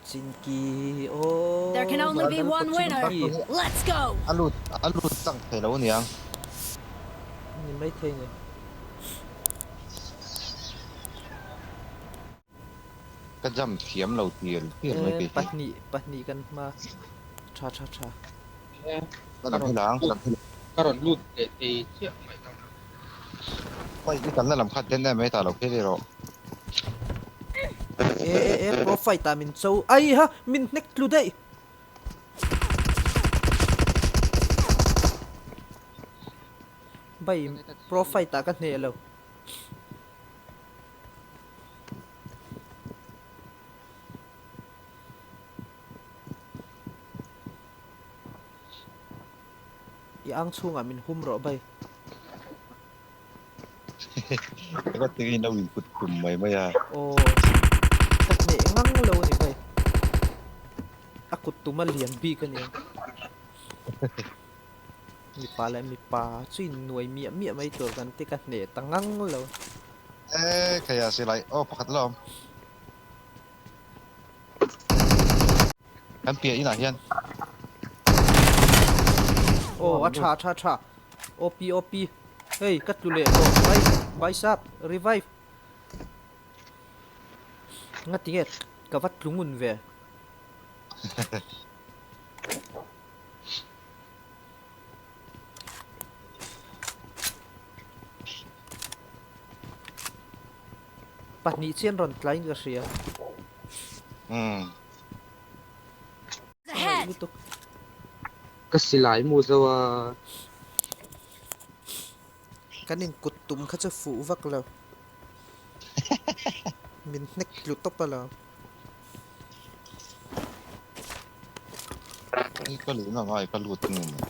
Pochinki aw There can only be Vanlal one winner. Pochinki. Let's go! A lut a lut tlang thei lo aniang. Ni maithei ni. Ka jump thiam lo tial tial mai E kei hi. pahnih pahnih kan hma tha tha tha. Ka lam hi lang. Ka rawn lut leh thei chiah mai lo. Fight i kalna lam kha den em mai ta lo phei leh rawh. E e e pro fight ah min cho ai ha min hnek tlu daih. Bai pro fight ah ka hneh lo. I ang chhungah min hum rawh bai. Ka tingin lo in kut tum mai mai a. Aw ka hneh ngang lo a ni bai. A kut tuma lian bik a nia. Mipa leh mipa chu in nuai miah miah mai tur kan ti ka hneh ta ngang lo. E khaia silai aw pakhat la awm. Kan piah inah hian. Aw a tha tha tha. OP OP. Hei ka tlu leh tawh vai vai sap revive. Nga tinge ka va tlu ngun ve. Pahnih chian rawn tlaiin ka hria. Umm. Ka ngaih lutuk. Ka silai mu zo a. Kan in kut tum kha chu fuh vak lo. Min hnek tlu tawp alawm. Hei ka luhna ngai ka lut nge maw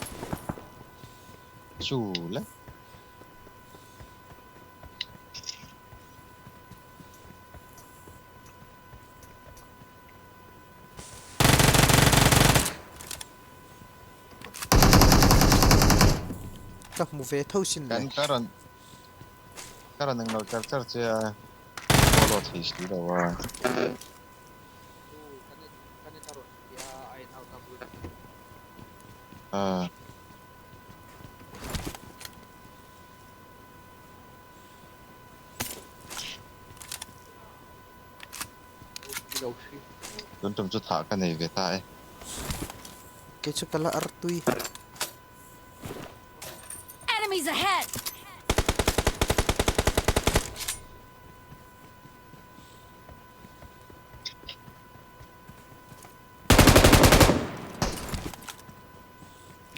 chu le. Ka hmu ve tho sin le. Kan ka rawn ka rawn englo char char che a follow thei si lo a. Ah. Tun tum chu thah ka nei ve ta e. Kei chu ka la ar tui. Enemies ahead!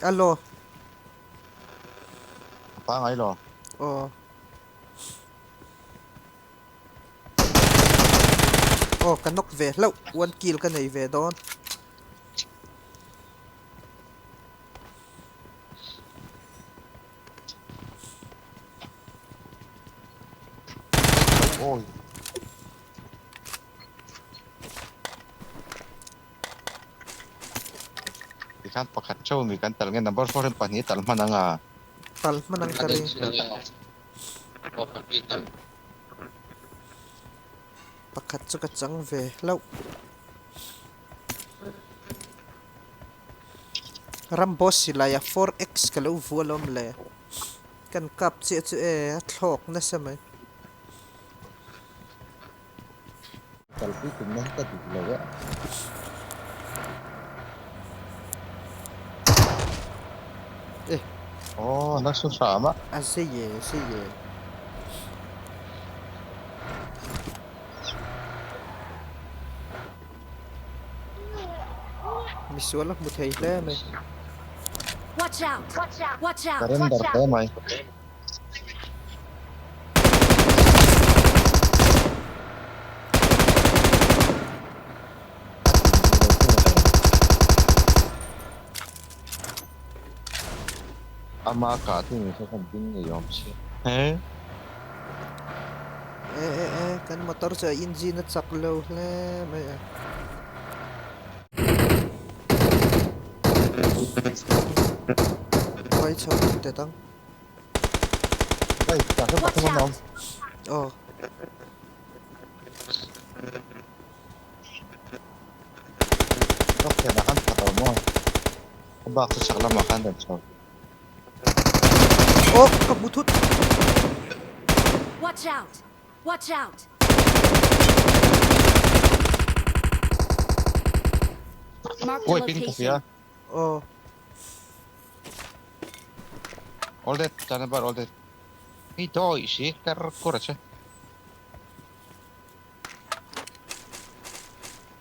Alo. A pangai lo. Aw. Aw ka knock ve hlauh one kill ka nei ve dawn. Awi. Tikhan pakhat theuh mi kan tal nge number four hian pahnih a tal hman ang a. Tal hman ang ka ring. Pakhat chu ka chang ve hlauh. Rambo silai a 4X ka lo vu alawm le. Kan kap chiah chu e a thlawk nasa mai. Kalpui tumna hi ka duh lo e. E. Aw na su hram a. A zei e zei e. Misual a hmu thei hle mai. Watch out! Watch out! Ka render hle mai. Ama kah te ni kha kan ding ngei awm si. He? E e e kan motor chu a engine a chak lo hle mai a. Vai chho te tang. Hei, tah hian Watch pathum an awm. out! Aw. Rock hian a han pha tawh maw? A bak chu chhak lamah khan rawn chho. Aw ka hmu thut. Watch out! Watch out! Mark the Oi pin ka hria. location. Aw. All dead, chana bar all dead. Hei dawi si ker kur a che.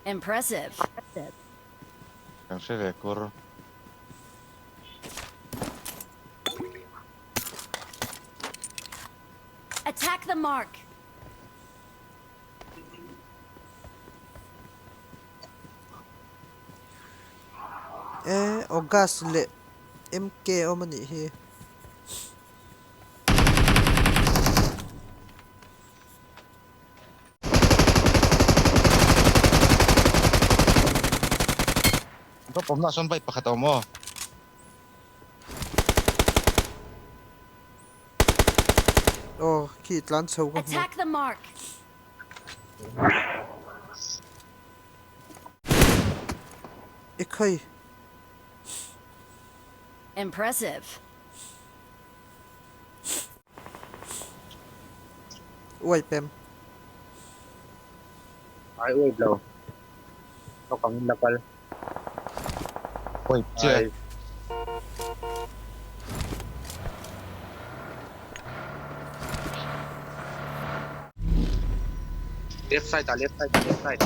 Impressive. Kan hre ve kur. Attack the mark. E August leh MK awm a nih hi. Ka pawmna ah sawn bike pakhat a awm aw. Aw khi tlan chho ka hmu. Attack the mark. Ekhai. Impressive. Uai pem. Ai uai lo. Ka kang la kal. Uai chiah e. Left side ah left side ah left side.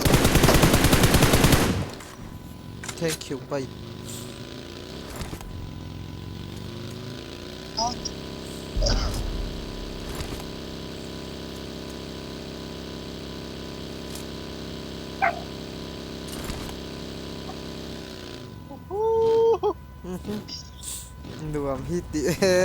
Thank you bye. Nuam hi tih e.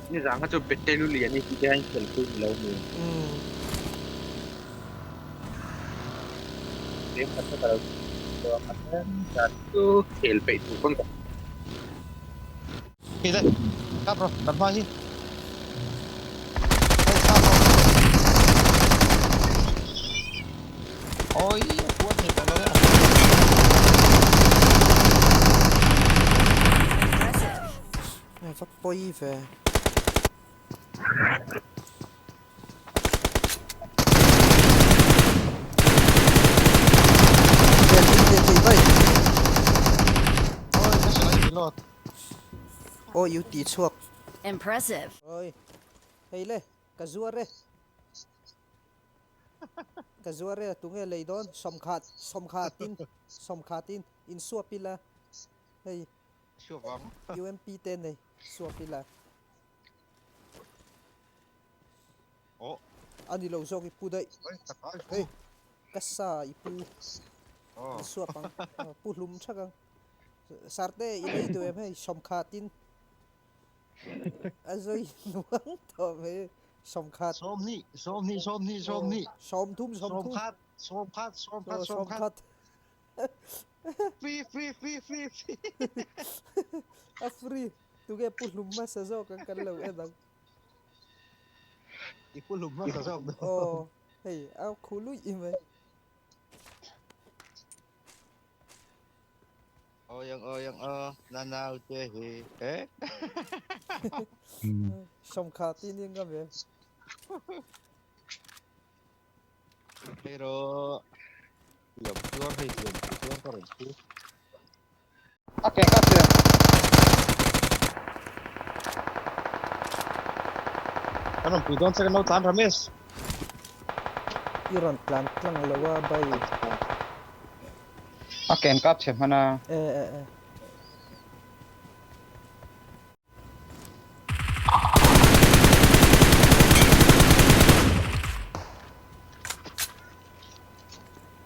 Nizan kha chu Bethel lian hi tih te hian khel pui ni lo mi. Tlem khat kha ka lo chuang a tlem zan chu khel peih tur pawn ka. Hei le, kap rawh, kan hma hi. Hei kap rawh. Oi, a puan thei tawh lo e. A va pawi ve. Aw iu ti chhuak. Impressive. Oi hei le ka zuar e ka zuar e tunge lei dawn sawmkhat sawmkhatin sawmkhatin insuap ila hei UMP te nei suap ila. A ni lo zawk i pu daih. Hei ka sa i pu in suap ang pu hlum thak ang. Sarte i lei duh em hei sawmkhat in a zawi nuang tawh mai sawmkhat. Sawmhnih sawmhnih sawmhnih sawmhnih. Sawmthum sawmthum. Sawmkhat sawmkhat sawmkhat sawmkhat. Free free free free free. A free tunge pu hlum hmasa zawk ang kan lo en ang. I pu hlum hmasa zawk dawn. Aw hei a khu luih i mai. Awi ang awi ang aw na nau te hi eh. Sawmkha tih ni ngam em. Hei rawh hliam tuar hei hliam tuar ka rawn thu. A ke ka che. Kan rawn pui dawn che kan lo tlan Ramesh. I rawn tlan tlang lo a bai. A ken kap che hman a. E e e.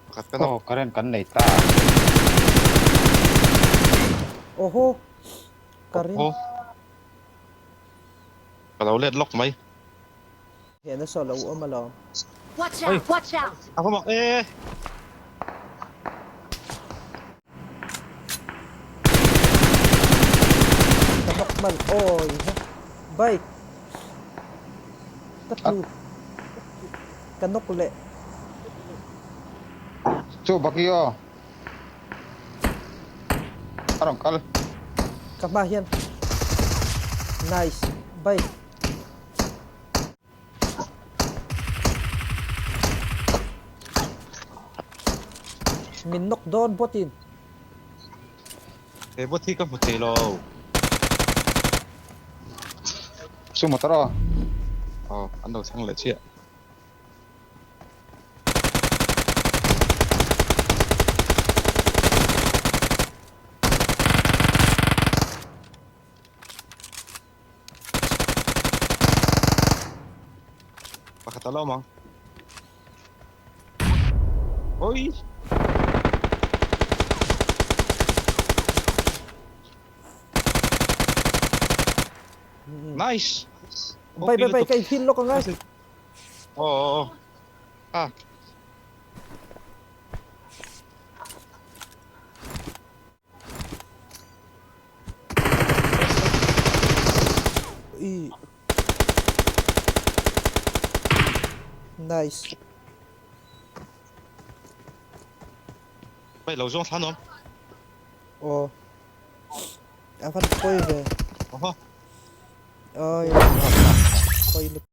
Pakhat ka nawk. Aw current kan nei ta. Oho current. Oho. Ka lo let lawk mai. He nasa lo awm alawm. Watch out! Watch out! A va mak e. man awi ha bike ka tlu ka nawk leh. Chu baki aw a rawn kal. Ka hma hian nice bike. Min nawk dawn bawt in. He bawt hi ka hmu thei lo. Chu motor aw. Aw an lo thleng leh chiah. Pakhat a lo awm ang. Oi! Nice! Bai bai bai ka in heal lawk ang a. Aw aw aw. Ah. I Nice. Bai lo zawng thlan awm. Aw. A van pawi ve. Oho. Oi. Pawi lutuk.